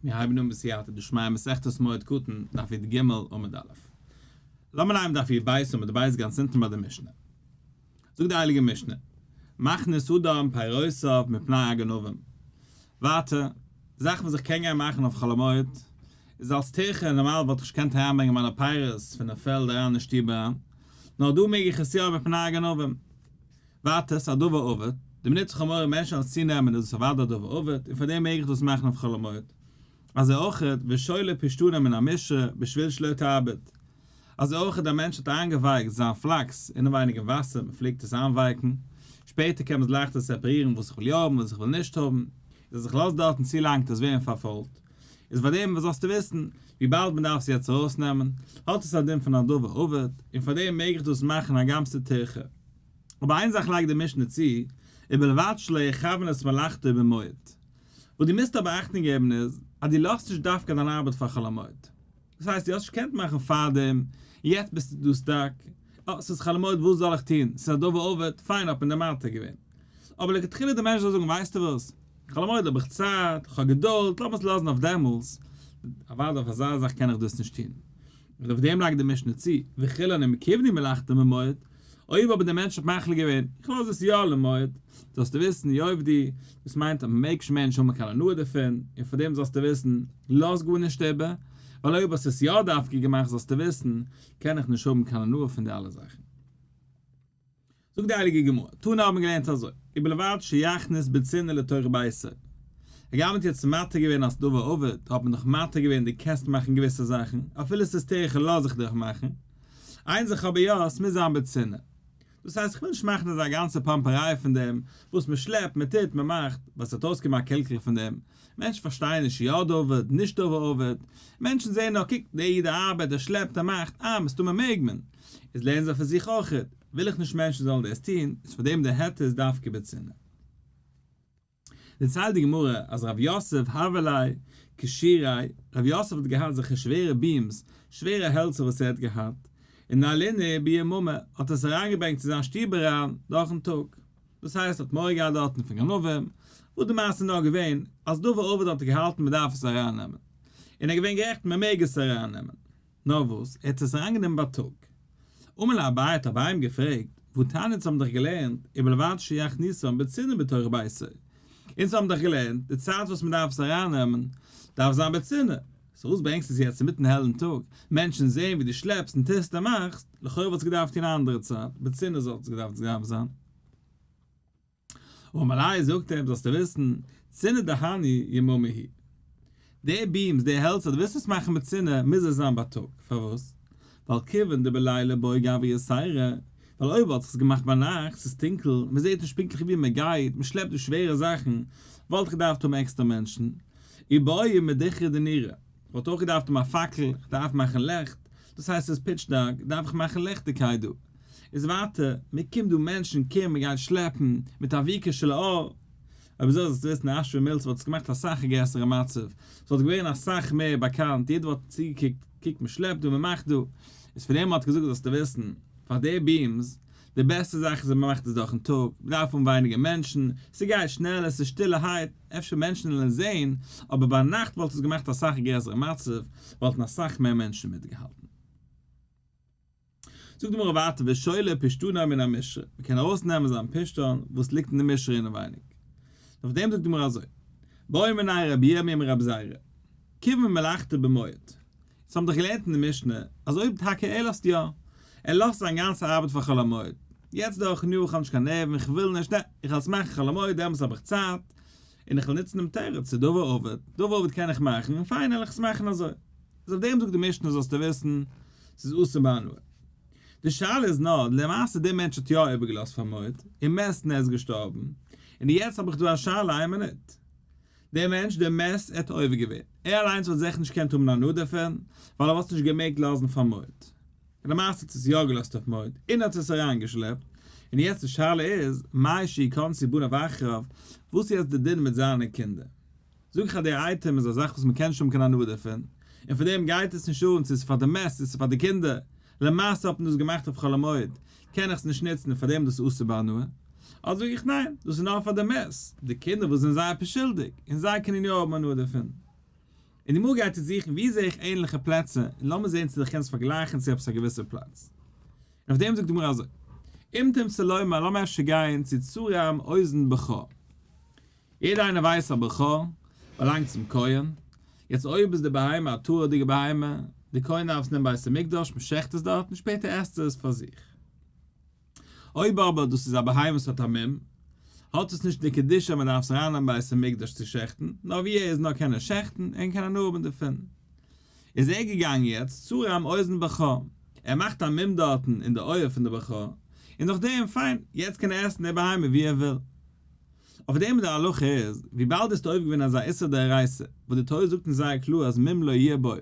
מיר הייבן אן בסייעתא דשמיא מסכת מועד קטן, דף י"ג עמוד א'. לאמיר ליינען דף י"ב עמוד ב' גאנץ אונטן ביי די משנה. זאגט די הייליגע משנה, מכניס אדם פירותיו מפני הגנבים. ווייטער, זאכן וואס איך קען גיין מאכן אויף חול המועד, איז אלס טירחא, נארמאל וואלט איך נישט געקענט אריינברענגען מיינע פירות פונעם פעלד אריין אין שטוב אריין, נאר דא מעג איך עס יא מפני הגנבים. ווייטער, ס'איז א דבר אבד, די מינוט איך האב מורא מענטשן זאלן עס צונעמען איז דאס אוודאי א דבר אבד, און פארדעם מעג איך דאס מאכן אויף חול המועד. אזוי אויך, ושולה פשתנו מן המשרה בשביל שלא תאבד. אזוי אויך א מענטש האט איינגעווייקט זיין פלאקס אינעווייניג אין וואסער, מען פלעגט עס איינווייקן, שפעטער קען מען עס לייכטער סעפערירן וואס איך וויל יא האבן וואס איך וויל נישט האבן, איז אז איך לאז דארטן צו לאנג וועט עס ווערן פארפוילט. איז פאר דעם וואס זאלסטו וויסן, וויבאלד מען דארף עס יעצט ארויסנעמען, האט עס א דין פון א דבר אבד, און פאר דעם מעג איך דאס מאכן הגם ס'איז טירחא. אבער איין זאך לייגט די משנה צו, ובלבד שלא יכוון את מלאכתו במועד. וואס דו מוזט אבער אכטונג געבן איז, אז דו לאזט נישט דווקא דיין ארבעט פאר חול המועד. דאס הייסט, דו האסט נישט געקענט מאכן פארדעם, און יעצט ביסטו דא stuck, אה, ס'איז חול המועד וואס זאל איך טון, ס'איז א דבר אבד, פיין האט מען דיר מתיר געווען. אבער לכתחילה די מענטש זאל זאגן ווייסטו וואס, חול המועד האב איך צייט, איך האב געדולד, לאמיר עס לאזן אויף דעמאלס, אוודאי אויף אזא זאך קען איך דאס נישט טון. און אויף דעם לייגט די משנה צו, וכולן אם כיוונו מלאכתו במועד, אויב אבער דער מענטש האט מחליט געווען, איך לאז עס יא למועד, זאלסטו וויסן, יאבדו, דאס מיינט אז מען מעג שוין מער נישט האבן קיין הנאה דערפון, און פאר דעם זאלסטו וויסן, לאז גארנישט איבער, ווייל אויב האסטו עס יא דווקא געמאכט זאלסטו וויסן, קען איך נישט האבן קיין הנאה פון די אלע זאכן. זאגט די הייליגע גמרא, תנא האבן געלערנט אזוי, ובלבד שיכניס בצנעה לתוך ביתו. הגם מ'האט יעצט מתיר געווען אז דבר אבד, האט מען דאך מתיר געווען דו קענסט מאכן געוויסע זאכן, אפילו ס'איז טירחא לאז איך דיך מאכן. איין זאך אבער יא, ס'מוז זיין בצנעה. דאס הייסט איך וויל נישט מאכן אזא גאנצע פאמפעריי פון דעם, וואס מ'שלעפט, מ'טוט, מ'מאכט, ווייל ס'וועט אויסקומען א קלקול פון דעם. מענטשן פארשטייען נישט יא דבר, נישט דבר אבד. מענטשן זעען נאר קוק, דער איד ארבעט, ער שלעפט, ער מאכט, אה, מסתמא מעג מען. איז לערנען זיי פון זיך אויכעט. וויל איך נישט מענטשן זאלן דאס טון, איז פאר דעם דער היתר איז דווקא בצנעה. דערציילט די גמרא אז רב יוסף הוה ליה כשירי, רב יוסף האט געהאט אזעלכע שווערע beams, שווערע העלצער וואס ער האט געהאט, און ניעלינהו ביממא האט עס אריינגעברענגט צו זיין שטוב אריין דורכן טאג, דאס הייסט האט מורא געהאט דארטן פון גנבים, וואס די מעשה איז נאר געווען אז דבר אבד האט ער געהאלטן מען דארף עס ארייננעמען, און ער איז געווען גערעכט מען מעג עס ארייננעמען. נאר וואס, ער האט עס אריינגענומען בייטאג. אמר ליה אביי האט אביי אים געפרעגט, והתניא אונז האבן דאך געלערנט, ובלבד שיכניסם בצנעה בתוך ביתו. אונז האבן דאך געלערנט, די צייט וואס מען דארף עס ארייננעמען, דארף זיין בצנעה. so וואס ברענגסטו עס יעצט אינמיטן העלן טאג, מענטשן זעען ווי דו שלעפסט און טוסט און מאכסט, לכאורה וואלסטו געדארפט טון א אנדערע צייט, בצנעה זאל עס געדארפט זיין. אמר ליה זאגט אים זאלסטו וויסן, צנעה דהני יממא היא. די beams, די העלצער, דו ווילסט עס מאכן בצנעה, מוז עס זיין בייטאג. פארוואס? ווייל כיוון דבליליא בעי גברא יתירא, ווייל אויב וואלט זיך עס געמאכט ביינאכט, ס'איז טונקל, מען זעט נישט פונקטליך ווי מען גייט, מען שלעפט די שווערע זאכן, וואלט איך געדארפט האבן עקסטער מענטשן. ובעי מדכרא דנורא, וואלט אויך געדארפט האבן א פאקל, איך דארף מאכן לעכט, דאס הייסט ס'איז pitch dark, דארף איך מאכן לעכטיגקייט דא. איז ווייטער, מען קומט דא מענטשן קום מען גייט שלעפן, מיט אבוקה של אור. אויב אזוי זאלסטו וויסן אשוי מילתא וואלט עס געמאכט אסאך א גרעסערע מצב, ס'וואלט געווען אסאך מער באקאנט, יעדער וואלט צוגעקוקט, קוק מען שלעפט דא מען מאכט דא. איז פון דעם האט געזאגט זאלסטו וויסן, פאר די beams, די בעסטע זאך איז אז מען מאכט עס דורכן טאג, מען דארף האבן ווייניגער מענטשן, ס'גייט שנעלער, ס'איז שטילערהייט, אפשר מענטשן וועלן זעהן, אבער ביינאכט וואלט עס געמאכט אסאך גרעסערע מצב, וואלטן אסאך מער מענטשן מיטגעהאלטן. זאגט די גמרא ווייטער ושולה פשתנו מן המשרה, מען קען ארויסנעמען זיין פשתן וואס ליגט אין די משרה אינעווייניג. אויף דעם זאגט די גמרא אזוי, בעא מיניה רבי ירמי' מרבי זירא, כיוון מלאכתו במועד, אונז האבן דאך געלערנט אין די משנה אז אויב טאקע ער לאזט יא, ער לאזט זיין גאנצע ארבעט פאר חול המועד, יעצט דורכן יאר איך האב נישט קיין נערוון איך וויל נישט, נע, איך וועל עס מאכן חול המועד דעמאלטס האב איך צייט, און איך וועל נוצן דעם תירוץ ס'איז דבר אבד, דבר אבד קען איך מאכן, פיין וועל איך עס מאכן אזוי. איז אויף דעם זאגט די משנה זאלסטו וויסן, ס'איז אסור בהנאה. די שאלה איז נאר, למעשה דער מענטש האט יא איבערגעלאזט פאר מועד, און מת און ער איז געשטארבן, און יעצט האב איך דא א שאלה איין מינוט. דער מענטש, דער מת, ער האט עובר געווען. ער אליינס וואלט זיכער נישט געקענט האבן הנאה דערפון, ווייל ער וואלט עס נישט געמעגט לאזן פאר מועד. למעשה האט עס יא געלאזט אויף מועד, און האט עס אריינגעשלעפט. און יעצט די שאלה איז, מהו שיכנסו בניו אחריו, וואס איז יעצט די דין מיט זיינע קינדער? זאג איך אז דער אייטעם איז א זאך וואס מ'קען נישט האבן קיין הנאה דערפון, און פאר דעם גייט עס נישט אן צו עס איז פאר די מת צו עס איז פאר די קינדער, למעשה האט מען דאס געמאכט אויף חול המועד, קען איך עס נישט נוצן און פאר דעם איז דאס אסור בהנאה. אדער זאג איך ניין, דאס איז נאר פאר די מת, די קינדער וואס זענען זייער עפעס שולדיג, און זיי קענען יא האבן הנאה דערפון. און די גמרא גייט יעצט זוכן וואו זע איך ענליכע פלעצער און לאמיר זען צו איך קען עס פארגלייכן צו עפעס א געוויסע פלאץ. און אויף דעם זאגט די גמרא אזוי, אם תמצא לומר לאמיר אפשר גיין צו צרם אוזן בכור. יעדער איינער ווייסט א בכור באלאנגט צום כהן, יעצט אויב איז די בהמה א טהור'דיגע בהמה, די כהן דארף עס נעמען בית המקדש, מען שעכט עס דארט און שפעטער עסט ער עס פאר זיך. אויב אבער דאס איז א בהמה וואס האט א מום, האט עס נישט די קדושה אז מען דארף עס ארייננעמען בית המקדש צו שעכטן, נאר ווי ער איז נאר קען ער שעכטן און קען הנאה האבן דערפון. איז ער געגאנגען יעצט צרם אוזן בכור, ער מאכט א מום דארטן אין די אויער פון די בכור, און נאכדעם פיין, יעצט קען ער עסן די בהמה ווי ער וויל. אויף דעם די הלכה איז, וויבאלד איז עובר געווען אזא איסור דאורייתא, וואס די תורה זאגט אונז זייער קלאר אז מום לא יהיה בו,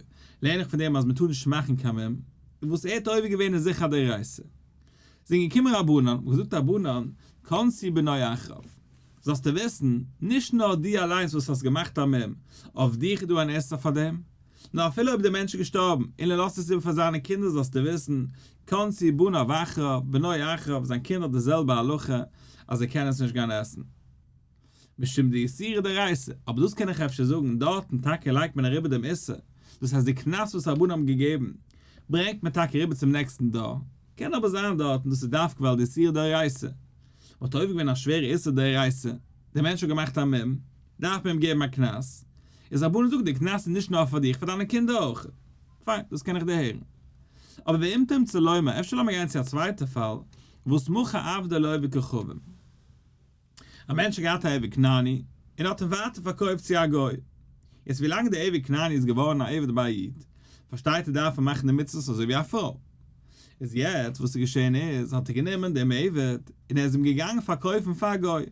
לערן איך פון דעם אז מען טאר נישט מאכן קיין מום, און וואס ער האט עובר געווען איז זיכער א דאורייתא. זענען געקומען רבנן און געזאגט רבנן, קנסו בנו אחריו, זאלסטו וויסן, נישט נאר דו אליינס וואס האסט געמאכט א מום, אויף דיך איז דא אן איסור פאר דעם, נאר אפילו אויב דער מענטש איז געשטארבן און ער לאזט עס איבער פאר זיינע קינדער זאלסטו וויסן, קנסו בניו אחריו, בנו אחריו, זיין קינד האט די זעלבע הלכה אז ער קען עס נישט גיין עסן. משום דאיסורא דאורייתא, אבער דאס קען איך אפשר זאגן, דארטן טאקע לייגט מען אריבער דעם איסור, דאס הייסט די קנס וואס רבנן האבן געגעבן, ברענגט מען טאקע אריבער צום נעקסטן דור, קען אבער זיין דארטן דאס איז דווקא ווייל דאיסורא דאורייתא, מען האט עובר געווען א שווערע איסור דאורייתא, דער מענטש האט געמאכט א מום, דארף מען אים געבן א קנס, איז רבנן זאגט די קנס איז נישט נאר פאר דיך פאר דיינע קינדער אויך. פיין, דאס קען איך דערהערן. אבער ואם תמצא לומר, אפשר לאמיר גיין צו א צווייטע פאל, וואס מכר עבדו לעובד כוכבים. א מענטש האט געהאט א עבד כנעני, און האט אים ווייטער פארקויפט צו א גוי. יעצט ווילאנג דער עבד כנעני איז געווארן א עבד ביי א איד, פארשטייט ער דארף ער מאכן די מצוות אזוי ווי א פרוי. איז יעצט וואס איז געשען איז, האט ער גענומען דעם עבד, און ער איז אים געגאנגען פארקויפן פאר א גוי.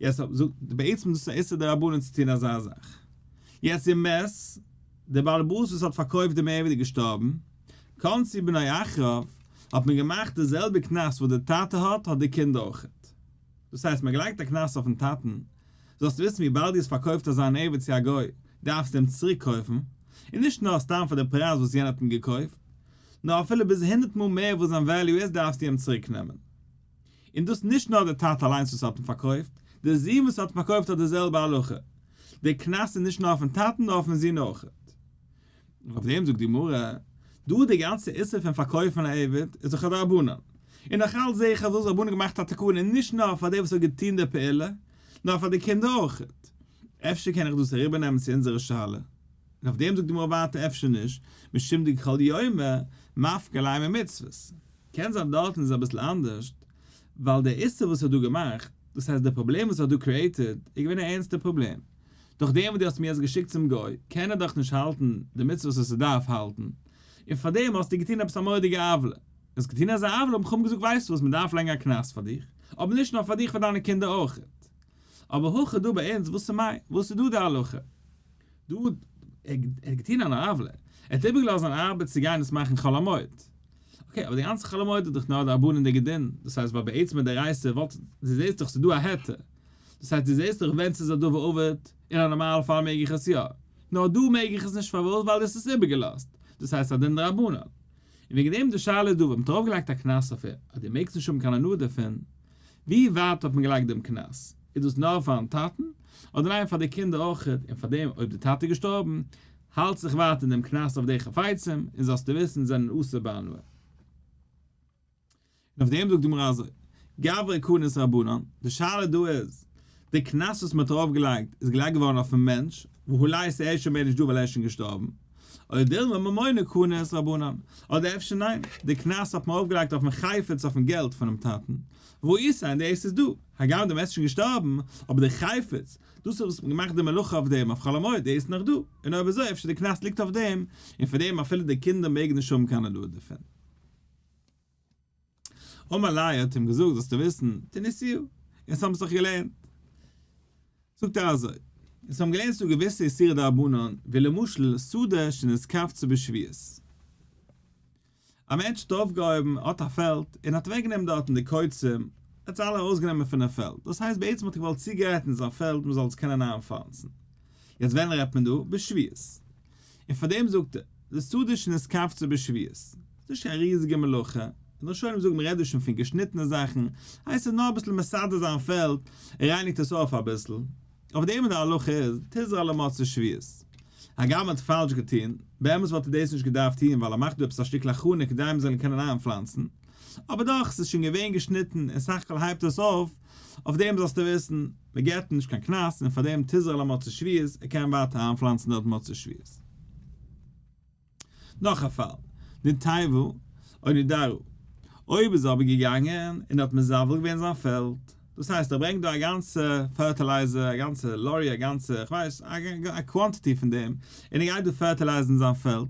יעצט זאגט בעצם דאס איז א איסור דרבנן צו טון אזא זאך. יעצט ומת, דער בעל הבית וואס האט פארקויפט דעם עבד איז געשטארבן, קנסו בנו אחריו, האט מען געמאכט די זעלבע קנס וואס דער טאטע האט, האט די קינד אויכעט. דאס הייסט מען האט געלייגט א קנס אויפן טאטן, זאלסט וויסן וויבאלד דו האסט פארקויפט אזא אן עבד צו א גוי, דארפסטו אים צוריק קויפן, און נישט נאר סתם פאר די פרייז וואס יענער האט אים געקויפט, נאר אפילו ביז הונדרעט מאל מער וואס זיין value איז דארפסטו אים צוריק נעמען. און דאס נישט נאר דער טאטע אליינס וואס האט אים פארקויפט, דער זון וואס האט אים פארקויפט האט די זעלבע הלכה, דער קנס איז נישט נאר אויפן טאטן נאר אויפן זון אויך. און אויף דעם זאגט די גמרא, דא די גאנצע איסור פון פארקויפן א עבד איז דאך א דרבנן, און נאך אלץ זעה איך אז דאס רבנן געמאכט א תקנה נישט נאר פאר דער וואס האט געטון די פעולה, נאר פאר די קינדער אויך. אפשר קען איך דאס אריבערנעמען צו אונזערע שאלה? און אויף דעם זאגט די גמרא ווייטער אפשר נישט, משום דכל יומא מפקר ליה ממצוות. קען זיין דארטן איז אביסל אנדערשט, ווייל דער איסור וואס ער האט דא געמאכט, דאס הייסט דער פראבלעם וואס ער האט דא created, איז געווען א ערנסטע פראבלעם. דורך דעם וואס דו האסט מיר יעצט געשיקט צום גוי, קען ער דאך נישט האלטן די מצוות וואס ער דארף האלטן, און פאר דעם האסטו געטון עפעס א מורא'דיגע עוולה. האסט געטון אזא עוולה האבן חכמים געזאגט ווייסט וואס, מען דארף לייגן א קנס פאר דיך, אבער נישט נאר פאר דיך פאר דיינע קינדער אויכעט. אבער הכא דא ביי אונז וואס איז מאי? וואס איז דא די הלכה? דא ער האט געטון אן עוולה, ער האט איבערגעלאזט זיין ארבעט צו גיין עס מאכן חול המועד. okay, אבער די גאנצע חול המועד איז דאך נאר דרבנן'דיגע דין, דאס הייסט ווייל בעצם מדאורייתא וואלט, דו זעסט דאך ס'איז דא א היתר, דאס הייסט דו זעסט דאך ווען ס'איז א דבר אבד, אין א נארמאלע פאל מעג איך עס יא, נאר דא מעג איך עס נישט פארוואס ווייל דו האסט עס איבערגעלאזט, דאס הייסט א דין דרבנן. און וועגן דעם די שאלה איז דא ווען מ'האט ארויפגעלייגט א קנס אויף אים אז דו מעגסט נישט האבן קיין הנאה דערפון, ווי ווייט האט מען געלייגט דעם קנס? איז דאס נאר פארן טאטן? אדער ניין פאר די קינדער אויכעט, און פאר דעם אויב די טאטע איז געשטארבן האלט זיך ווייטער דעם קנס אויף די חפצים, און זאלסטו וויסן זענען אסור בהנאה. און אויף דעם זאגט די גמרא אזוי, גברא קנס רבנן, די שאלה דא איז, די קנס וואס מען האט ארויף געלייגט איז געלייגט געווארן אויפן מענטש, והא ליתא ער איז שוין מער נישט דא ווייל ער איז שוין געשטארבן, או דילמא ממונא קנס רבנן, אדער אפשר ניין, די קנס האט מען ארויף געלייגט אויפן חפץ אויפן געלט פונעם טאטן, והא איתיה און דאס איז דא, הגם די מענטש איז שוין געשטארבן, אבער די חפץ, דאס וואס מ'האט געמאכט די מלאכה אויף דעם אויף חול המועד, דאס איז נאך דא, און אויב אזוי אפשר די קנס ליגט אויף דעם, און פאר דעם אפילו די קינדער מעגן נישט האבן קיין הנאה דערפון. אמר ליה האט אים געזאגט זאלסטו וויסן, תניתוה, אונז האבן עס דאך געלערנט. זאגט ער אזוי, אונז האבן געלערנט ס'דא געוויסע איסורי דרבנן, ווי למשל שדה שנתקבצה בשביעית. א מענטש האט אויפגעהויבן, האט א פעלד, און האט אוועקגענומען דארטן די קוצים, ער האט זיי אלע ארויסגענומען פונעם פעלד, דאס הייסט בעצם האט ער געוואלט צוגרייטן זיין פעלד מען זאל עס קענען איינפלאנצן. יעצט ווען רעדט מען דא? בשביעית. און פאר דעם זאגט ער, די שדה שנתקבצה בשביעית. ס'איז נישט קיין ריזיגע מלאכה, און די ראשונים זאגן מ'רעדט דא שוין פון געשניטענע זאכן, הייסט עס נאר אביסל מסדר זיין פעלד, ער רייניגט עס אויף אביסל. אויף דעם איז די הלכה איז, תזרע למוצאי שביעית. הגם ער האט פאלש געטון, באמת וואלט ער דאס נישט געדארפט טון ווייל ער מאכט דא עפעס א שטיקל הכנה כדי מען זאל אים קענען איינפלאנצן, אבער דאך ס'איז שוין געווען געשניטן און סך הכל הייבט עס אויף, אויף דעם זאלסטו וויסן, מען געבט אים נישט קיין קנס און פאר דעם תזרע למוצאי שביעית, ער קען ווייטער איינפלאנצן דארט מוצאי שביעית. נאך א פאל, נטיבה או נידרה, אויב איז ער אבער געגאנגען און האט מזבל געווען זיין פעלד, דאס הייסט ער ברענגט דא א גאנצע fertilizer, א גאנצע לארי, א גאנצע, איך ווייס, א quantity פון דעם, און ער גייט דא פערטילייזן זיין פעלד,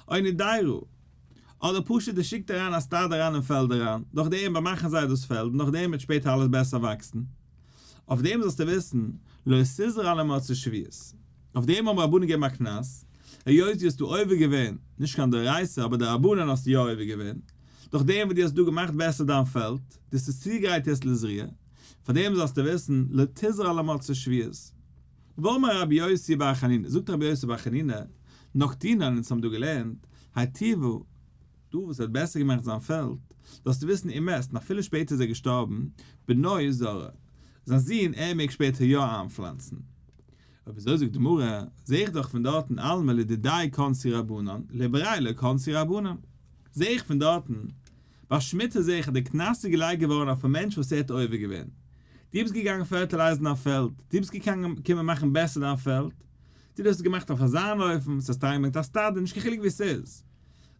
או נידרה, אדער פשוט ער שיקט אריין א סטאדע אריין אין פעלד אריין, דורך דעם באמאכן זיי דאס פעלד און דורך דעם וועט שפעטער אלעס בעסער וואקסן. אויף דעם זאלסטו וויסן, לא תזרע למוצאי שביעית. אויף דעם האבן רבנן געגעבן א קנס, היות דו האסט דא עובר געווען, נישט קיין דאורייתא אבער דרבנן האסטו יא עובר געווען, דורך דעם וואס דו האסט דא געמאכט בעסער דיין פעלד, דו האסט עס צוגעגרייט יעצט לזריעה, פאר דעם זאלסטו וויסן, לא תזרע למוצאי שביעית. ואמר רבי יוסי בר חנינא, זאגט רבי יוסי בר חנינא, נקטינן, אונז האבן דא געלערנט, היטיבה, דא וואס ער האט בעסער געמאכט זיין פעלד, זאלסטו וויסן ומת, און אפילו שפעטער איז ער געשטארבן, בנו זורע, זיין זון ער מעג שפעטער יא איינפלאנצן. אויב אזוי זאגט די גמרא, זע איך דאך פון דארטן אלמא לדידיה קנסו רבנן, לבריה לא קנסו רבנן. זע איך פון דארטן, ביי שמיטה זע איך אז די קנס איז געלייגט געווארן אויפן מענטש וואס ער האט עובר געווען. דו ביסט געגאנגען פערטילייזן דיין פעלד, דו ביסט געגאנגען קומען מאכן בעסער דיין פעלד, דו האסט עס געמאכט אויף אזא אן אופן, ס'האסט אריינגעברענגט א סטאדע, נישט קיין חילוק ווי ס'איז.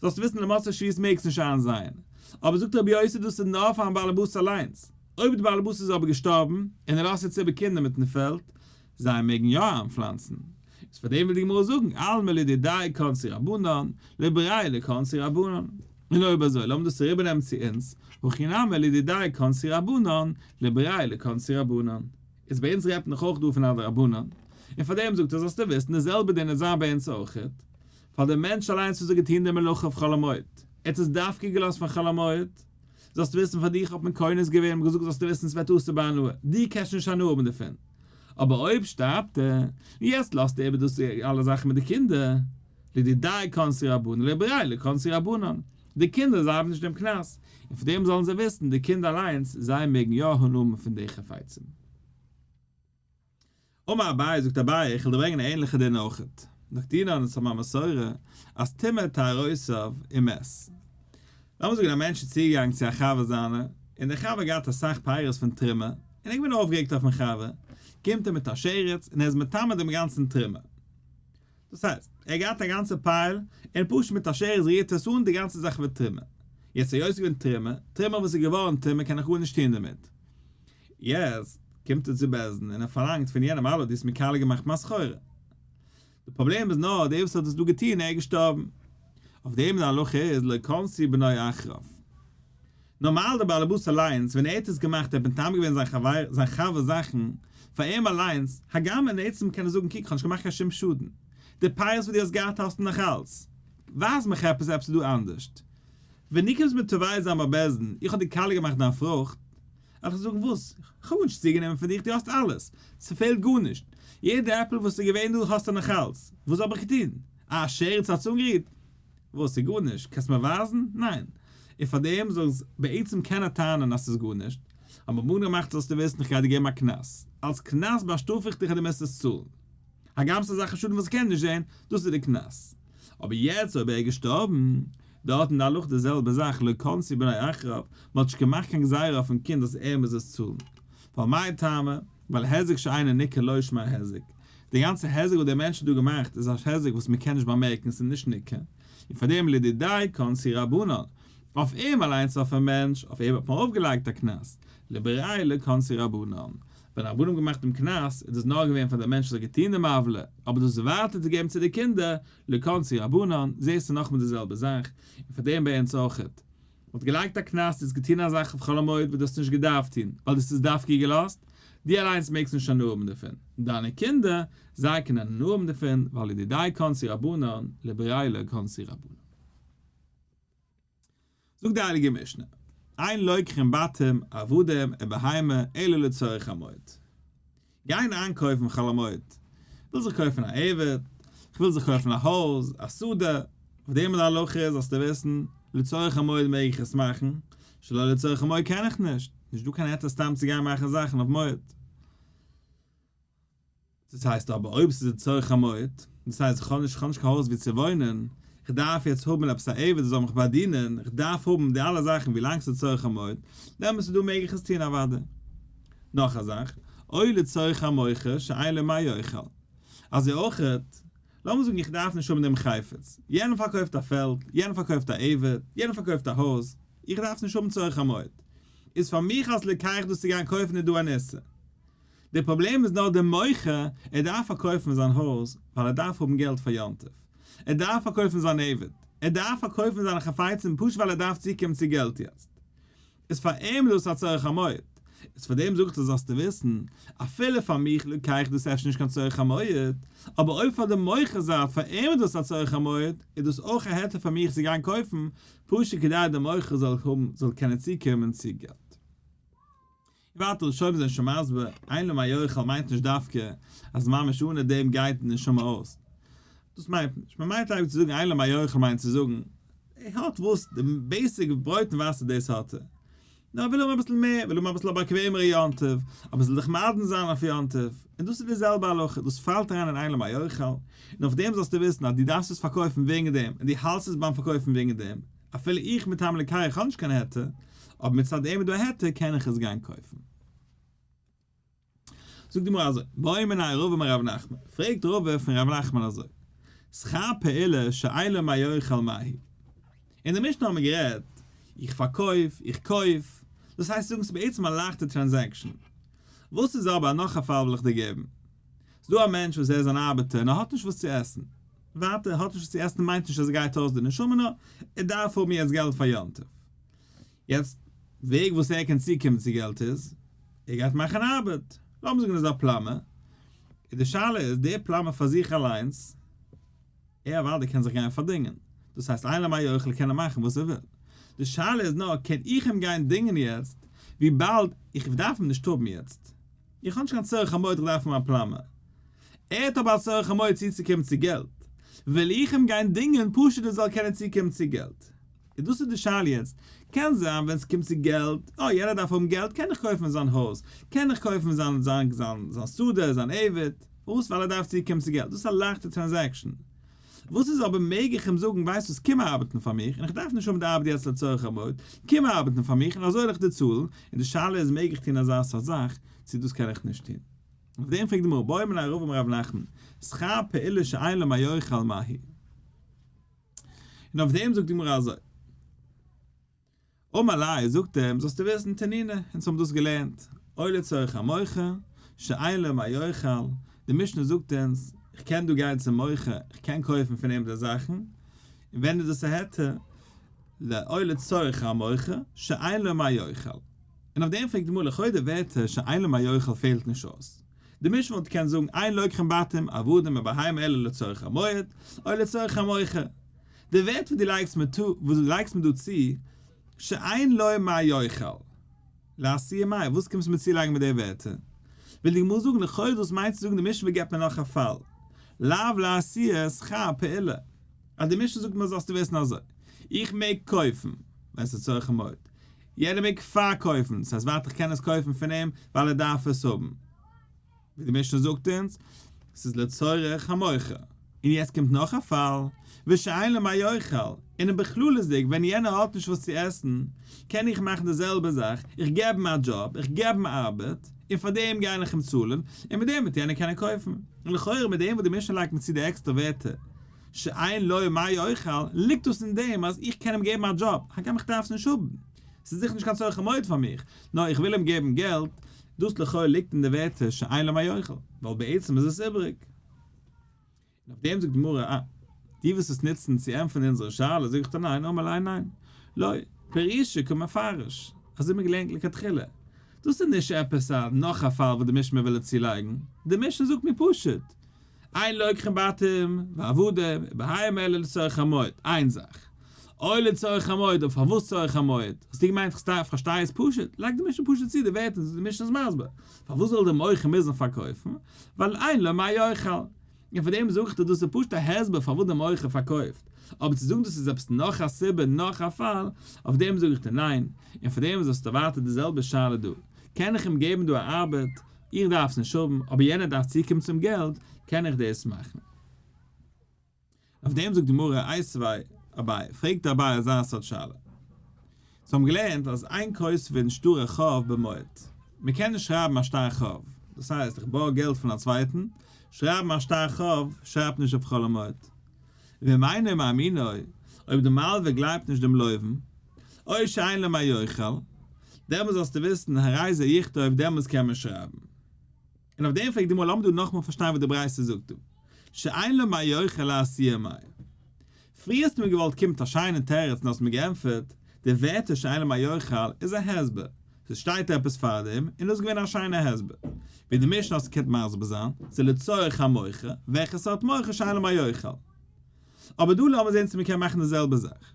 זאלסט וויסן למוצאי שביעית מעגסט נישט איינזייען. אבער זאגט רבי יוסי דאס איז נאר פארן באלעבאס אליינס. אויב די באלעבאס איז אבער געשטארבן, און ער לאזט יעצט איבער קינדער מיטן פעלד, זיי מעגן יא איינפלאנצן. איז פאר דעם וויל די גמרא זאגן, אלמא לדידיה קנסו רבנן, לבריה לא קנסו רבנן. און אויב אזוי לאמיר דאס אריבערנעמען צו אונז, הכי נמי לדידיה קנסו רבנן, לבריה לא קנסו רבנן. איז ביי אונז רעדט מען דאך אויך דא פון א דרבנן, און פאר דעם זאגט ער זאלסטו וויסן די זעלבע דין וועט זיין ביי אונז אויכעט, פאר דער מענטש אליינס וואס האט געטון די מלאכה אויף חול המועד, ער האט עס דווקא געלאזט פאר חול המועד, זאלסטו וויסן פאר דיך האט מען קונס געווען און געזאגט זאלסטו וויסן עס ווערט אסור בהנאה, דו קענסט נישט הנאה האבן דערפון, אבער אויב שטארבט ער, און יעצט לאזט ער איבער דאס אלע זאכן מיט די קינדער, לדידיה קנסו רבנן לבריה לא קנסו רבנן, די קינדער זיי האבן נישט דעם קנס, און פון דעם זאלן זיי וויסן, די קינדער אליינס, זיי מעגן יא הנאה האבן פון די חפצים. אמר אביי, זאגט אביי, איך וועל דיר ברענגען א ענליכע דין אויכעט. נקטינן אונז האבן א מסורה אז טמא טהרותיו ומת. לאמיר זאגן א מענטש איז צוגעגאנגען צו א חבר זיינע, און דער חבר האט געהאט אסאך פירות פון תרומה, און ער איז געווען אויפגערעגט אויפן חבר, קומט ער מיט א שרץ און ער איז מטמא דעם גאנצן תרומה. דאס הייסט, ער האט געהאט א גאנצע pile, און פשוט מיט א שרץ רירט עס אן, די גאנצע זאך ווערט תרומה. יעצט היות עס איז געווען תרומה, תרומה וואס איז געווארן טמא קען איך גארנישט טון דערמיט. יעצט קומט ער צו בית דין און ער פארלאנגט פון יענעם האלא דו האסט מיר קאליע געמאכט מיין סחורה. די פראבלעם איז נאר דער וואס האט עס דא געטון ער איז געשטארבן. אויף דעם די הלכה איז לא קנסו בנו אחריו. נארמאל דער באלעבאס אליינס ווען ער האט עס געמאכט ער האט מטמא געווען זיין חבר זיין חבר זאכן פאר אים אליינס, הגם אין עצם קען ער זאגן קוק כ'האב נישט געמאכט קיין שום שאדן, די פירות וואס דו האסט געהאט האסטו נאך אלץ, ווייז מיך עפעס עפעס איז דא אנדערשט. ווען דו קומסט מיר תובע זיין ביי בית דין איך האב דיר קאליע געמאכט דיין פרוכט, וועל איך זאגן וואס? כ'האב גארנישט צוגענומען פון דיך, דו האסט אלעס, ס'פעלט גארנישט, יעדע עפל וואס איז געווען דא האסטו נאך אלץ, וואס האב איך געטון? א שרץ האט עס אנגערירט? וואס? ס'איז גארנישט, קענסט מיר ווייזן? ניין. און פארדעם זאל בעצם קענער טענה'ן אז ס'איז גארנישט, האט מען געמאכט זאלסטו וויסן איך גיי דיר געבן א קנס, אלס קנס באשטראף איך דיך אז דו מוזט עס צאלן. הגם ס'איז א שאדן וואס איך קען נישט זען, דאס איז די קנס. אבער יעצט אויב ער איז געשטארבן, דארט אין די הלכה די זעלבע זאך, לא קנסו בנו אחריו, מ'האט נישט געמאכט קיין גזירה אויפן קינד אז ער מוז עס צאלן. ווייל מאי טעמא? ווייל היזק שאינו ניכר לא שמיה היזק. די גאנצע היזק וואס דער מענטש האט דא געמאכט איז א היזק וואס מ'קען נישט באמערקן, ס'איז נישט ניכר. און פאר דעם לדידיה קנסו רבנן. אויף אים אליינס אויפן מענטש, אויף אים האט מען ארויפגעלייגט א קנס, לבריה לא קנסו רבנן. ווען רבנן האבן געמאכט דעם קנס, איז דאס נאר געווען פאר דעם מענטש וואס האט געטון דעם עוולה, אבער דאס ווייטער צו געבן צו די קינדער, לא קנסו רבנן, זעסטו נאכאמאל די זעלבע זאך, און פאר דעם ביי אונז אויכעט. מען האט געלייגט א קנס, דו האסט געטון א זאך אויף חול המועד וואס דו האסט נישט געדארפט טון, ווייל דו האסט עס דווקא געלאזט, דו אליינס מעגסט נישט הנאה האבן דערפון, דיינע קינדער, זיי קענען הנאה האבן דערפון, ווייל לדידיה קנסו רבנן, לבריה לא קנסו רבנן. זאגט די הייליגע משנה, אין לוקחין בתים, עבדים, ובהמה, אלא לצורך המועד. גיין איינקויפן חול המועד, כ'וויל זיך קויפן א עבד, כ'וויל זיך קויפן א הויז, א שדה, אויף דעם איז די הלכה זאלסטו וויסן, לצורך המועד מעג איך עס מאכן, שלא לצורך המועד קען איך נישט, נישט דא קיין היתר סתם צו גיין מאכן זאכן אויף מועד. דאס הייסט אבער אויב ס'איז לצורך המועד, דאס הייסט איך האב נישט, איך האב נישט קיין הויז וואו צו וואוינען, איך דארף יעצט האבן עפעס א עבד וואס זאל מיך באדינען, איך דארף האבן די אלע זאכן ווי לאנג ס'איז צורך המועד, דעמאלטס איז דא מעג איך עס טון אוודאי. נאך א זאך, או לצורך המוכר שאין לו מה יאכל. אזוי אויכעט, לאמיר זאגן איך דארף נישט האבן דעם חפץ, יענער פארקויפט א פעלד, יענער פארקויפט א עבד, יענער פארקויפט א הויז, איך דארף עס נישט האבן צורך המועד. איז פאר מיך אלס לוקח דאס צו גיין קויפן איז דא אן איסור. דער פראבלעם איז נאר דער מוכר, ער דארף פארקויפן זיין הויז ווייל ער דארף האבן געלט פאר יום טוב. ער דארף פארקויפן זיין עבד, ער דארף פארקויפן זיינע חפצים פשוט ווייל ער דארף צוקומען צו געלט יעצט. איז פאר אים דאס א צורך המועד. איז פאר דעם זאגט ער זאלסטו וויסן, אפילו פאר מיך לוקח דאס אפשר נישט קיין צורך המועד, אבער אויב פאר די מוכר זייט פאר אים איז דאס א צורך המועד, איז דאס אויך א היתר פאר מיך צו גיין קויפן, פשוט כדי די מוכר זאל האבן זאל קענען צוקומען צו געלט. און ווייטער ראשונים זענען שוין מסביר, אין לו מה יאכל מיינט נישט דווקא אז ממש אנע דעם גייט די נשמה אויס. דאס מיינט מען נישט. מען מיינט אייביג צו זאגן אין לו מה יאכל מיינט צו זאגן, ער האט וואס, די basic ברויט און וואסער דאס האט ער. נאר ער וויל האבן אביסל מער, וויל האבן אביסל א באקוועמערע יום טוב, אביסל זיך מעדן זיין אויף יום טוב. און דאס איז די זעלבע הלכה, דאס פאלט אריין אין אין לו מה יאכל. און אויף דעם זאלסטו וויסן אז דו דארפסט עס פארקויפן וועגן דעם, און דו האלטסט עס ביים פארקויפן וועגן דעם. אפילו איך מטעם לוקח איך האב נישט קיין היתר, אבער מצד אים איז דא א היתר קען איך עס גיין קויפן. זאגט די גמרא אזוי, בעא מיניה רבא מרב נחמן, פרעגט רבא פון רב נחמן אזוי, שכר פעולה שאין לו מה יאכל מהו? אין די משנה האבן מיר גערעדט, איך פארקויף, איך קויף, דאס הייסט זאגן ס'איז בעצם א לייכטע transaction. וואס איז אבער נאך א פאל וויל איך דיר געבן. ס'דא א מענטש וואס ער איז אן ארבעטער און ער האט נישט וואס צו עסן. ווייטער, האט נישט וואס צו עסן מיינט נישט אז ער גייט אויס די נשמה נאר ער דארף האבן יעצט געלט פאר יום טוב. יעצט, וועג וואס ער קען צוקומען צו געלט איז, ער גייט מאכן ארבעט. לאמיר זאגן ער איז א plumber. און די שאלה איז, דער plumber פאר זיך אליינס, ער אוודאי קען זיך גיין פארדינגען. דאס הייסט אין לו מה יאכל קען ער מאכן וואס ער וויל. די שאלה איז נאר, קען איך אים גיין דינגען יעצט, וויבאלד איך דארף אים נישט האבן יעצט. איך האב נישט קיין צורך המועד איך דארף אים א plumber. ער האט אבער א צורך המועד צוצוקומען צו געלט. וויל איך אים גיין דינגען פשוט ער זאל קענען צוקומען צו געלט. און דאס איז די שאלה יעצט. קען זיין ווען ס'קומט צו געלט, אה יענער דארף האבן געלט קען איך קויפן זיין הויז, קען איך קויפן זיין זיין זיין זיין שדה, זיין עבד. פארוואס? ווייל ער דארף צוקומען צו געלט. דאס איז א לייכטע transaction. וואס איז אבער מעג איך אים זאגן ווייסט וואס קום ארבעטן פאר מיך און איך דארף נישט האבן די ארבעט יעצט לצורך המועד, קום ארבעטן פאר מיך און אזוי וועל איך דיר צאלן, און די שאלה איז מעג איך טון אזא סארט זאך צו דאס קען איך נישט טון. אויף דעם פרעגט די גמרא בעא מיניה רבא מרב נחמן, שכר פעולה שאין לו מה יאכל מהו? און אויף דעם זאגט די גמרא אזוי. אמר ליה, זאגט אים, זאלסטו וויסן, תנינא, אונז האבן דאס געלערנט, או לצורך המוכר, שאין לו מה יאכל, די משנה זאגט אונז, איך קען דא גיין צום מוכר, איך קען קויפן פון אים די זאכן, און ווען איז דאס א היתר? או לצורך המוכר, שאין לו מה יאכל. און אויף דעם פרעגט די גמרא, לכאו' די ווערטער שאין לו מה יאכל פעלט נישט אויס. די משנה וואלט געקענט זאגן אין לוקחין בתים, עבדים ובהמה אלא לצורך המועד, או לצורך המוכר. די ווערט וואס דו לייגסט מיר טו, וואס דו לייגסט מיר דא צו, שאין לו מה יאכל. לאתויי מאי, וואס קומסטו מיר צולייגן מיט די ווערטער? וויל די גמרא זאגן, לכאורה דאס מיינט צו זאגן די משנה געבט מיר נאך א פאל. לאו לאתויי שכר פעולה. אז די משנה זאגט מיר זאלסטו וויסן אזוי, איך מעג קויפן, ווען ס'איז צורך המועד. יענער מעג פארקויפן, ס'הייסט ווייטער איך קען עס קויפן פון אים ווייל ער דארף עס האבן. ווי די משנה זאגט אונז, ס'איז לצורך המוכר. און יעצט קומט נאך א פאל, ושאין לו מה יאכל, און אין בכללות'דיג ווען יענער האט נישט וואס צו עסן, קען איך מאכן די זעלבע זאך, איך געב אים א דזשאב, איך געב אים ארבעט, און פאר דעם גיי איך אים צאלן, און מיט דעם וועט יענער קענען קויפן. און לכאורה מיט דעם וואס די משנה לייגט מיר צו די עקסטערע ווערטער, שאין לו מה יאכל, ליגט דאס אין דעם אז איך קען אים געבן א דזשאב, הגם איך דארף עס נישט האבן, ס'איז זיכער נישט קיין צורך המועד פאר מיך, נאר איך וויל אים געבן געלט, דאס לכאו' ליגט אין די ווערטער שאין לו מה יאכל, ווייל בעצם איז עס איבעריג. און אויף דעם זאגט די גמרא, אה, דו ווילסט עס נוצן צו ענטפערן אונזערע שאלה, זאג איך דיר ניין, אמר ליה ניין, לא, פירושי קא מפרש, אזוי האט מען געלערנט לכתחילה. דאס איז נישט עפעס א נאך א פאל וואס די משנה וויל צולייגן, די משנה זאגט מיר פשוט, אין לוקחין בתים ועבדים ובהמה אלא לצורך המועד, איין זאך. או לצורך המועד, אבער פארוואס צורך המועד? האסטו געמיינט איך פארשטיי עס פשוט? לייג די משנה פשוט צו די ווערטער וואס די משנה איז מסביר. פארוואס זאל דער מוכר מוזן פארקויפן? ווייל אין לו מה יאכל. און פאר דעם זאג איך דיר דאס איז פשוט א הסבר פארוואס דער מוכר פארקויפט. אבער צו זאגן דאס איז עפעס נאך א סיבה נאך א פאל, אויף דעם זאג איך דיר ניין. און פאר דעם זאלסטו ווייטער די זעלבע שאלה דא. קען איך אים געבן דא א ארבעט? איך דארף עס נישט האבן, אבער יענער דארף צוקומען צום געלט, קען איך דאס מאכן? אויף דעם זאגט די גמרא, איתיביה אביי, פרעגט אביי אזא סארט שאלה. זיי האבן געלערנט אז אין כותבין שטרי חוב במועד, מען קען נישט שרייבן א שטר חוב, דאס הייסט איך בארג געלט פון א צווייטן, שרייבן א שטר חוב שרייבט נישט אויף חול המועד. ואם אינו מאמינו, אויב די מלווה גלייבט נישט דעם לווה, או שאין לו מה יאכל, דעמאלס זאלסטו וויסן הרי זה יכתוב דעמאלס קען מען שרייבן. און אויף דעם פרעגט די גמרא לאמיר דא נאכאמאל פארשטיין וואס די ברייתא זאגט דא, שאין לו מה יאכל לאתויי מאי. פריער האסטו מיר געוואלט קומען מיט א שיינע תירוץ און האסט מיר געענטפערט, די ווערטער שאין לו מה יאכל איז א הסבר, ס'שטייט עפעס פארדעם און דאס איז געווען א שיינע הסבר. ווי די משנה האסט געקענט מסביר זיין, ס'איז לצורך המוכר, וועלכע סארט מוכר שאין לו מה יאכל. אבער דא לאמיר זען צו מ'קען מאכן די זעלבע זאך.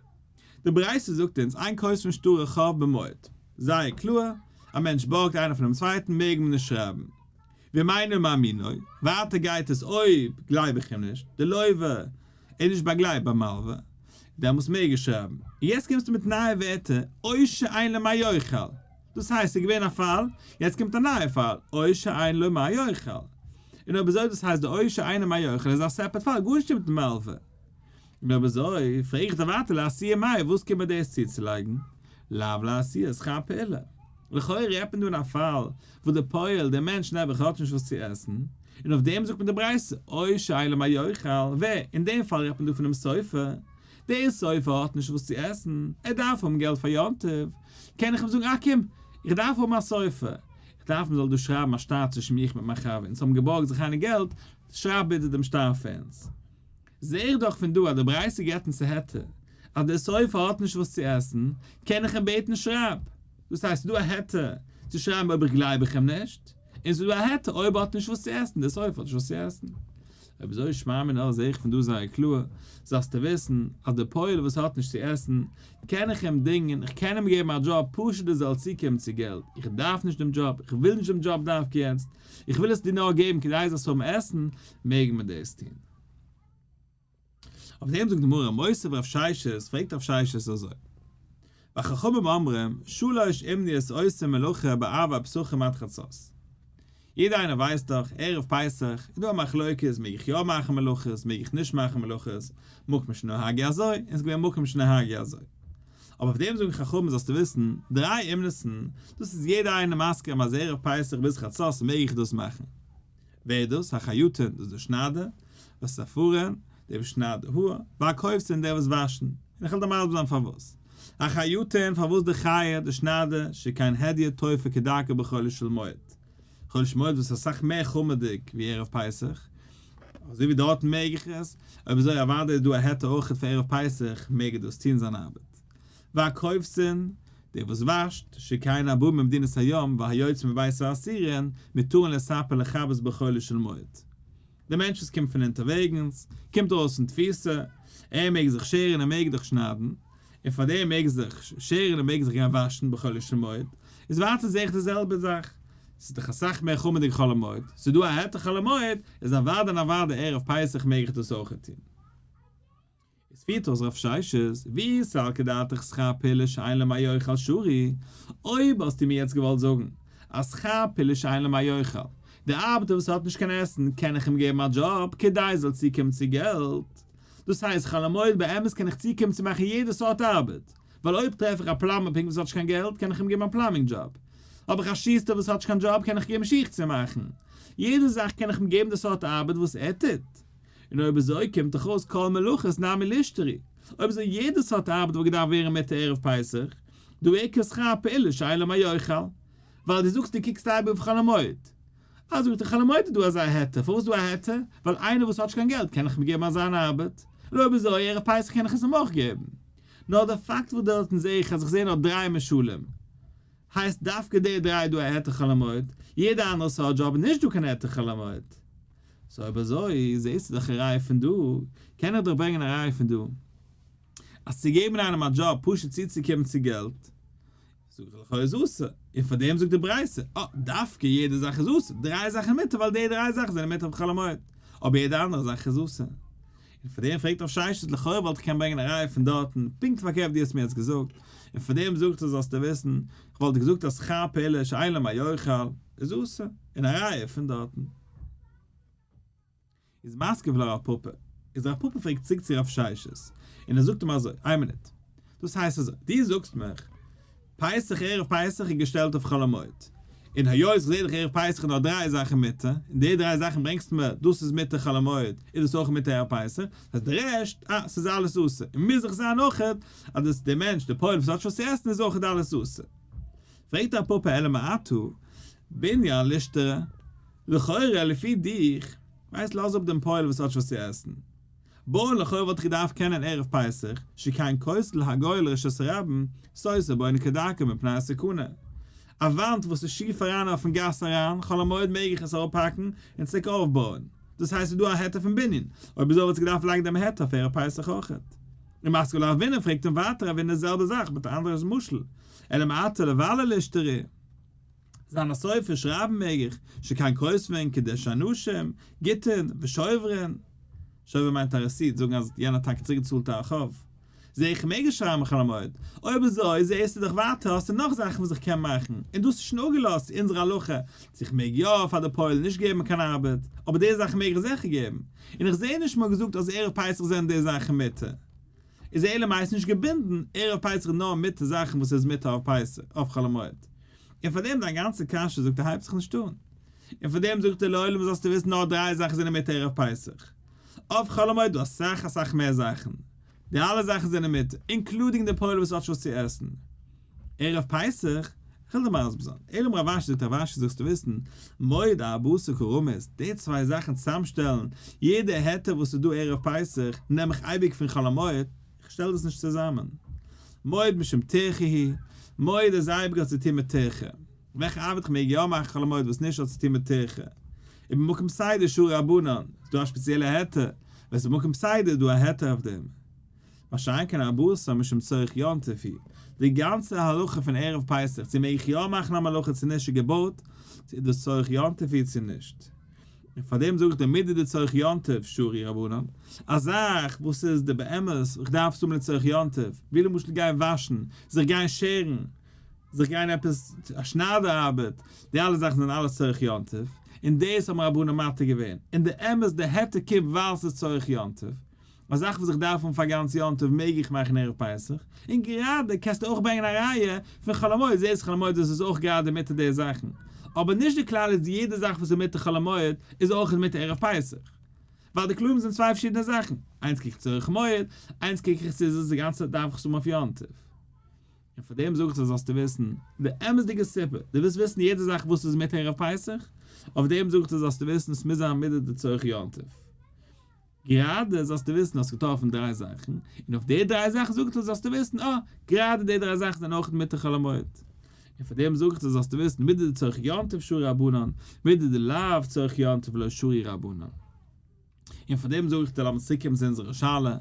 די ברייתא זאגט אונז אין כותבין שטרי חוב במועד. זייער קלאר, א מענטש בארגט איינער פונעם צווייטן מעג מען נישט שרייבן. ואם אינו מאמינו, ווייטער גייט עס אויב גלייב איך אים נישט, די לווה איז נישט באגלייבט ביים מלווה, דעמאלס מעג ער שרייבן. און יעצט קומסטו מיט נייע ווערטער, או שאין לו מה יאכל. דאס הייסט ס'איז געווען א פאל, יעצט קומט א נייע פאל, או שאין לו מה יאכל. און אויב אזוי דאס הייסט די או שאין לו מה יאכל איז א separate פאל, גארנישט מיטן מלווה. און אויב אזוי פרעג איך דיר ווייטער לאתויי מאי וואס קומט מיר דאס צוצולייגן? לאו לאתויי שכר פעולה. לכאורה רעדט מען דא אין א פאל וואס דער פועל, דער מענטש נעבעך האט נישט וואס צו עסן, און אויף דעם זאגט מען די ברייתא, או שאין לו מה יאכל, ווער? אין דעם פאל רעדט מען דא פונעם סופר, דער סופר האט נישט וואס צו עסן, ער דארף האבן געלט פאר יום טוב, קען איך אים זאגן אה קום, איך דארף האבן א סופר, איך דארף מען זאל דא שרייבן א שטר צווישן מיך מיט מיין חבר, אונז האבן געבארגט זיך איינער געלט, שרייב ביטע דעם שטר פאר אונז. זע איך דאך פון דא אז די ברייתא געבט אונז א היתר אז דער סופר האט נישט וואס צו עסן, קען איך אים בעטן שרייב. דאס הייסט ס'איז דא א היתר צו שרייבן אויב איך גלייב איך אים נישט, און ס'איז דא א היתר אויב ער האט נישט וואס צו עסן, דער סופר האט נישט וואס צו עסן. אויב אזוי שמע מינה זע איך פון דא זייער קלאר, זאלסטו וויסן אז דער פועל וואס האט נישט צו עסן, קען איך אים דינגען, איך קען אים געבן א דזשאב פשוט ער זאל צוקומען צו געלט, איך דארף נישט דעם דזשאב, איך וויל נישט דעם דזשאב דווקא יעצט, איך וויל עס דיר נאר געבן כדי זאלסט האבן עסן, מעג מען דאס טון. אויף דעם זאגט די גמרא, מותיב רב ששת, פרעגט רב ששת אזוי, וחכמים אומרים, שלש אומניות עושים מלאכה בערבי פסחים עד חצות. יעדער איינער ווייסט דאך, ערב פסח איז דא א מחלוקת, מעג איך יא מאכן מלאכות, מעג איך נישט מאכן מלאכות, מקום שנהגו אזוי, און ס'איז געווען מקום שנהגו אזוי. אבער אויף דעם זאגן חכמים זאלסטו וויסן, דריי אומנות'ן, דאס איז יעדער איינער מסכים אז ערב פסח ביז חצות מעג איך דאס מאכן. ווער איז דאס? החייטין, דאס איז דער שניידער, והספרין, דער וואס שניידט די האר, והכובסין, דער וואס וואשן. און איך וועל דיר מסביר זיין פארוואס. החייטין, פארוואס דער חייט, דער שניידער, שכן הדיוט תופר כדרכו בחולו של מועד. חולו של מועד וואס איז אסאך מער חמור'דיג ווי ערב פסח, אזוי ווי דארטן מעג איך עס, אויב אזוי אוודאי איז דא א היתר אויכעט פאר ערב פסח מעג ער דאס טון זיין ארבעט. והכובסין, דער וואס וואשט, שכן הבא ממדינת הים והיוצא מבית האסורין, מותרין לספר ולכבס בחולו של מועד. דער מענטש וואס קומט פון אונטערוועגנס, קומט ארויס פון תפיסה, ער מעג זיך שערן ער מעג דאך שניידן, און פאר דעם מעג זיך שערן און מעג זיך גיין וואשן בחולו של מועד, איז ווייטער זעה איך די זעלבע זאך, ס'איז דאך אסאך מער חמור'דיג חול המועד, ס'איז דא א היתר חול המועד, איז אוודאי און אוודאי ערב פסח מעג איך דאס אויכעט טון. עס פירט אויס רב ששת, ואי סלקא דעתך שכר פעולה שאין לו מה יאכל שרי, אויב האסטו מיר יעצט געוואלט זאגן אז שכר פעולה שאין לו מה יאכל, דער ארבעטער וואס האט נישט קיין עסן קען איך אים געבן א דזשאב כדי ער זאל צוקומען צו געלט, דאס הייסט חול המועד באמת קען איך צוקומען צו מאכן יעדע סארט ארבעט, ווייל אויב טרעף איך א plumber פונקט וואס האט נישט קיין געלט קען איך אים געבן א plumbing דזשאב, האב איך א שוסטער וואס האט נישט קיין דזשאב קען איך געבן שיך צו מאכן, יעדע זאך קען איך אים געבן די סארט ארבעט וואס ער טוט. און אויב אזוי קומט דאך אויס כל מלאכות נמי לישתרי, אויב אזוי יעדע סארט ארבעט וואלט געדארפט ווערן מותר ערב פסח, דהא איכא שכר פעולה שאין לו מה יאכל, ווייל דו זאגסט דו קוקסט אייביג אויף חול המועד. אה זאגט ער חול המועד איז דא אזא היתר, פארוואס איז דא א היתר? ווייל איינער וואס האט נישט קיין געלט קען איך אים געבן אזאן ארבעט, און אויב אזוי ערב פסח קען איך עס אים אויך געבן. נאר די פאקט וואס דארטן זעה איך אז איך זעה נאר דריי משלים, הייסט דווקא די דריי איז דא א היתר חול המועד, יעדע אנדערע סארט דזשאב איז נישט דא קיין היתר חול המועד. so אויב אזוי זעהסטו דאך א ראיה פון דא, קען איך דיך ברענגען א ראיה פון דא אז צו געבן איינעם א דזשאב פשוט צוצוקומען צו געלט, זאג איך לכאו' איז אסור, און פאר דעם זאגט די ברייתא, אה, דווקא יעדע זאך איז אסור, דריי זאכן מותר ווייל די דריי זאכן זענען מותר בחול המועד, אבער יעדע אנדערע זאך איז אסור. און פאר דעם פרעגט רב ששת לכאו' וואלט איך קענען ברענגען א ראיה פון דארטן, פונקט פארקערט ווי דו האסט מיר יעצט געזאגט, און פאר דעם זאגט ער זאלסטו וויסן, איך וואלט געזאגט אז שכר פעולה שאין לו מה יאכל איז אסור, און א ראיה פון דארטן. איז מתקיף לה רב פפא. איז רב פפא פרעגט צוריק צו רב ששת, און ער זאגט אים אזוי, איין מינוט, דאס הייסט אזוי, דו זאגסט מיך, פסח ערב פסח איז געשטעלט אויף חול המועד, און היות איך זעה דאך ערב פסח איז נאר דריי זאכן מותר, און די דריי זאכן ברענגסטו מיר, דאס איז מותר חול המועד, איז דאס אויך מותר ערב פסח, דאס הייסט די רעשט, אה, ס'איז אלעס אסור, און מוז דאך זיין אויכעט אז דאס דער מענטש דער פועל וואס האט נישט וואס צו עסן איז אויכעט אלעס אסור. פרעגט רב פפא אלא מעתה, בנין לישתרי, לכאורה לפי דיך, ווייסט לאז אפ דעם פועל וואס האט נישט וואס צו עסן. בויען לכאורה וואלט איך געדארפט קענען ערב פסח, שכן כותל הגואה לרשות הרבים, סותר בונה כדרכו מפני הסכנה. א וואנט וואס איז שיף אריין אויפן גאס אריין, חול המועד מעג איך עס אראפהאקן און צוריק אויפבויען. דאס הייסט ס'איז דא א היתר פון בנין, אויב אזוי וואלט איך געדארפט לייגן דעם היתר אויף ערב פסח אויכעט. און מתקיף לה רבינא פרעגט אים ווייטער רבינא די זעלבע זאך מיט א אנדערע משל, אלא מעתה לבלר לישתרי. זיין א סופר שרייבן מעג איך, שכן כותבין קידושי אנשים, גיטין, ושוברין. שובר מיינט א receipt, זאגן אז יענער האט טאקע צוריק געצאלט א חוב. זעה איך מעג איך שרייבן חול המועד. אויב אזוי זעהסטו דאך ווייטער האסטו נאך זאכן וואס איך קען מאכן, און דאס איז שוין אפגעלאזט צו אונזער הלכה צו איך מעג יא פאר די פועל נישט געבן קיין ארבעט, אבער די זאכן מעג איך זיכער געבן, און איך זעה נישט מ'האט געזאגט אז ערב פסח זענען די זאכן מותר. איז אלא מאי נישט געבינדן ערב פסח נאר מיט די זאכן וואס איז מותר אויף פסח אויף חול המועד, און פאר דעם דיין גאנצע קשיא זאגט ער הייבט זיך נישט אן, און פאר דעם זאגט ער לעולם זאלסטו וויסן נאר דריי זאכן זענען מותר ערב פסח, אויף חול המועד דא אסאך אסאך מער זאכן, די אלע זאכן זענען מותר, including די פועל וואס האט נישט וואס צו עסן ערב פסח, איך וויל דיר מסביר זיין, אלא אמר רב אשי זאגט רב אשי זאלסטו וויסן, מועד ארבעה עשר קא רמית, די צוויי זאכן צוזאמשטעלן, יעדע היתר וואס איז דא ערב פסח, נעם איך אייביג פון חול המועד, איך שטעל דאס נישט צוזאמען. מועד משום טירחא הוא, מועד איז אייביג האט צו טון מיט טירחא. וועלכע ארבעט איך מעג יא מאכן חול המועד וואס נישט האט צו טון מיט טירחא. ובמקום פסידא שרו רבנן, איז דא א שפעציעלע היתר, ווען ס'איז במקום פסידא איז דא א היתר אויף דעם. מה שאין כן ארבעה עשר משום צורך יום טוב הוא, די גאנצע הלכה פון ערב פסח צו מעג איך יא מאכן א מלאכה צו נישט איז געבויט צו איז דאס צורך יום טוב הוא צו נישט. און פאר דעם זאג איך דיר מידי דצורך יום טוב שרו רבנן, א זאך וואס איז די באמת איך דארף עס האבן לצורך יום טוב, ווי למשל גיין וואשן, זיך גיין שערן, זיך גיין עפעס א שניידער ארבעט, די אלע זאכן זענען אלעס צורך יום טוב, און דאס האבן רבנן מתיר געווען, און די אמת די היתר קומט ווייל ס'איז צורך יום טוב. א זאך וואס איך דארף האבן פאר גאנץ יום טוב מעג איך מאכן ערב פסח, און גראדע קענסטו אויך ברענגען א ראיה פון חול המועד, זעהסט חול המועד איז עס אויך גראדע מותר די זאכן, אבער נישט די כלל איז יעדע זאך וואס איז מותר חול המועד איז אויך מותר ערב פסח, ווייל די כללים זענען צוויי פארשידענע זאכן, איינס קוק איך צורך מועד, איינס קוק איך צו איז עס די גאנצע דארף איך עס האבן אויף יום טוב. און פאר דעם זאג איך דיר זאלסטו וויסן די אמת'דיגע סיבה, דו ווילסט וויסן יעדע זאך וואס איז מותר ערב פסח, אויף דעם זאג איך דיר זאלסטו וויסן עס מוז זיין מידי דצורך יום טוב. גראדע זאלסטו וויסן האסט געטראפן דריי זאכן, און אויף די דריי זאכן זאגט ער זאלסטו וויסן אה, גראדע די דריי זאכן זענען אויך מותר חול המועד. און פאר דעם זאג איך דיר זאלסטו וויסן מידי דצורך יום טוב שרו רבנן, מידי דלאו צורך יום טוב לא שרו רבנן. און פאר דעם זאג איך דיר לאמיר צוריק קומען צו אונזערע שאלה,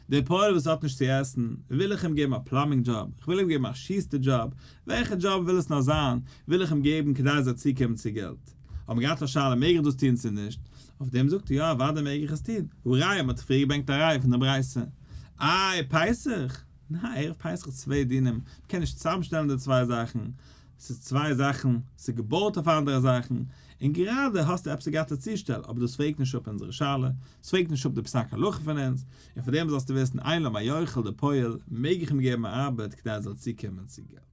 דער פועל וואס האט נישט צו עסן, וויל איך אים געבן א plumbing job, איך וויל אים געבן א שוסטער דזשאב, וועלכע דזשאב וויל עס נאר זיין, וויל איך אים געבן כדי ער זאל צוקומען צו געלט. האבן געהאט א שאלה מעג איך דאס טון צו נישט, אויף דעם זאגט ער יא אוודאי מעג איך עס טון, הראיה מ'האט פריער געברענגט א ראיה פון די ברייתא, איי פסח? ניין ערב פסח איז צוויי דינים, מ'קען נישט צוזאמשטעלן די צוויי זאכן, ס'איז צוויי זאכן, ס'איז געבויט אויף אנדערע זאכן, און גראדע האסטו עפעס געהאט א צושטעל, אבער דאס פרעגט נישט אפ אונזערע שאלה, ס'פרעגט נישט אפ די פסק הלכה פון אונז, און פאר דעם זאלסטו וויסן אין לו מה יאכל די פועל מעג איך אים געבן א ארבעט כדי ער זאל צוקומען צו געלט.